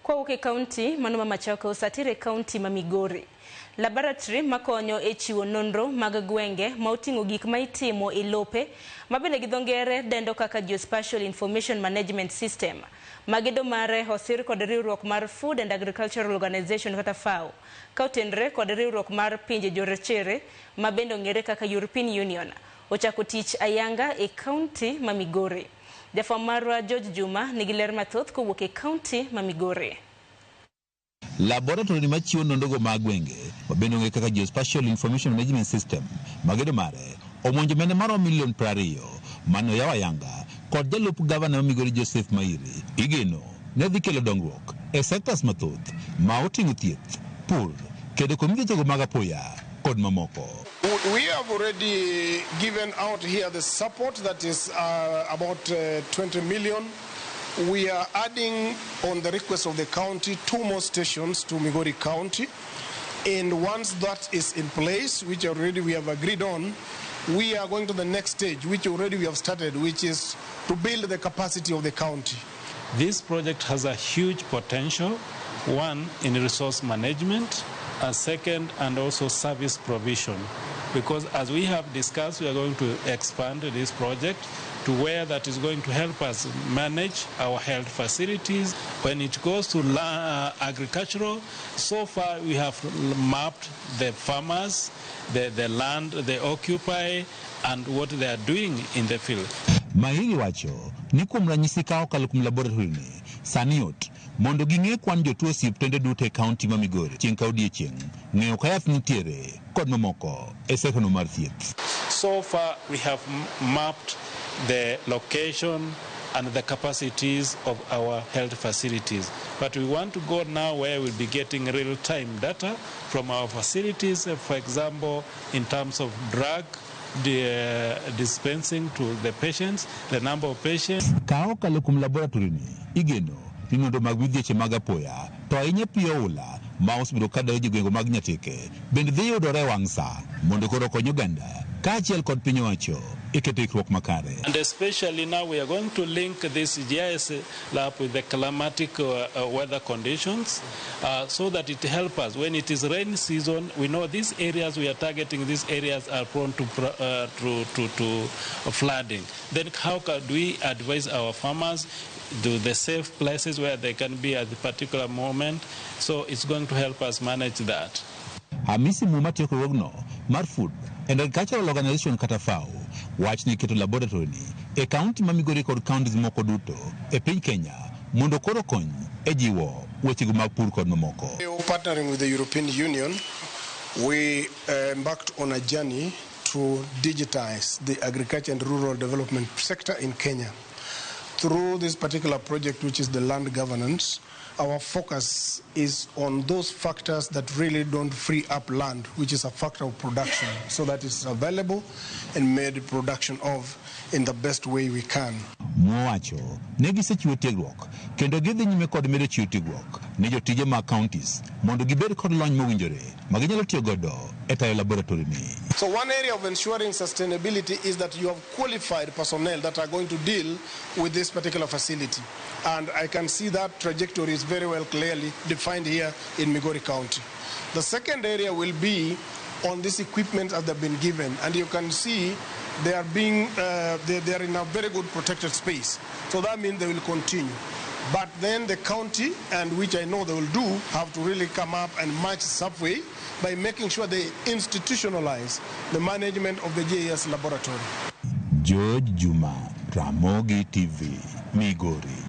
Kwawuok e kaunti mano ma Machakos atire e kaunti ma Migori. Laboratory makonyo e chiwo nonro mag gwenge ma oting'o gik ma itimo e lope ma bende gi dho ngere dendo kaka Geospatial Information Management System. Magedo mare osir kod riwruok mar Food and Agricultural Organization kata FAO ka otenre kod riwruok mar pinje jorachere ma bende ong'ere kaka European Union. Ochako tich ayanga e kaunti ma Migori. Jafwambo marwa George Juma nigi ler mathoth kowuok e kaunti ma Migori. Laboratory machiwo nonrogo mag gwenge mabende ong'ere kaka Geospatial Information Management System magedo mare omonjo omenda maromo milion 20 mane oyaw ayanga kod jalup gavana ma Migori Joseph Mairi igeno ne dhi kelo dongruok e sectors mathoth ma oting'o thieth, pur, kedo kod midhiechego mag apoya kod mamoko. We have already given out here the support that is about 20 million. We are adding, on the request of the county, 2 more stations to Migori County. And once that is in place, which already we have agreed on, we are going to the next stage, which already we have started, which is to build the capacity of the county. This project has a huge potential, one, in resource management, a second, and also service provision. Because as we have discussed, we are going to expand this project to where that is going to help us manage our health facilities. When it goes to agricultural, so far we have mapped the farmers, the land they occupy, and what they are doing in the field. Mahiri wacho ni kuom ranyisi ka okalo kuom laboratory ni sani yot mondo ging'e kwan jotuo osiptende duto e kaunti ma Migori chieng' ka odiechieng', ng'eyo ka yath nitiere kod mamoko e sektono mar thieth. So far we have mapped the location and the capacities of our health facilities. But we want to go now where we'll be getting real-time data from our facilities, for example, in terms of drug the dispensing to the patients, the number of patients. Ka okalo kuom laboratory ni, igeno ni nonro mag midhieche mag apoya to ahinya pi oula ma osebedo ka dayo jogwenge mag Nyatike bende dhi yudore e wang' sa mondo koro okony oganda kaachiel kod piny owacho e keto ikruok makare. And especially now we are going to link this GIS lab with the climatic weather conditions so that it helps us. When it is rain season, we know these areas we are targeting, these areas are prone to flooding. Then how can we advise our farmers to the safe places where they can be at the particular moment? So it's going to help us manage that. Hamisi Muma tiyo riwruogno mar Food and Agricultural Organization kata FAO wach ni keto laboratory ni e kaunti ma Migori kod counties moko duto e piny Kenya mondo koro kony e jiwo wechego mag pur kod mamoko. Partnering with the European Union, we embarked on a journey to digitize the agriculture and rural development sector in Kenya. Through this particular project, which is the land governance, our focus is on those factors that really don't free up land, which is a factor of production, so that it's available and made production of in the best way we can. Mowacho ne gisechiwo tiegruok kendo gidhi nyime kod medo chiwo tiegruok ne jotije mag counties mondo gibed kod lony mowinjore ma ginyalo tiyo godo e tayo laboratory ni. So one area of ensuring sustainability is that you have qualified personnel that are going to deal with this particular facility. And I can see that trajectory is very well clearly defined here in Migori County. The second area will be on this equipment that they've been given, and you can see they are being, they are in a very good protected space. So that means they will continue. But then the county, and which I know they will do, have to really come up and match Subway by making sure they institutionalize the management of the GIS laboratory. George Juma, Ramogi TV, Migori.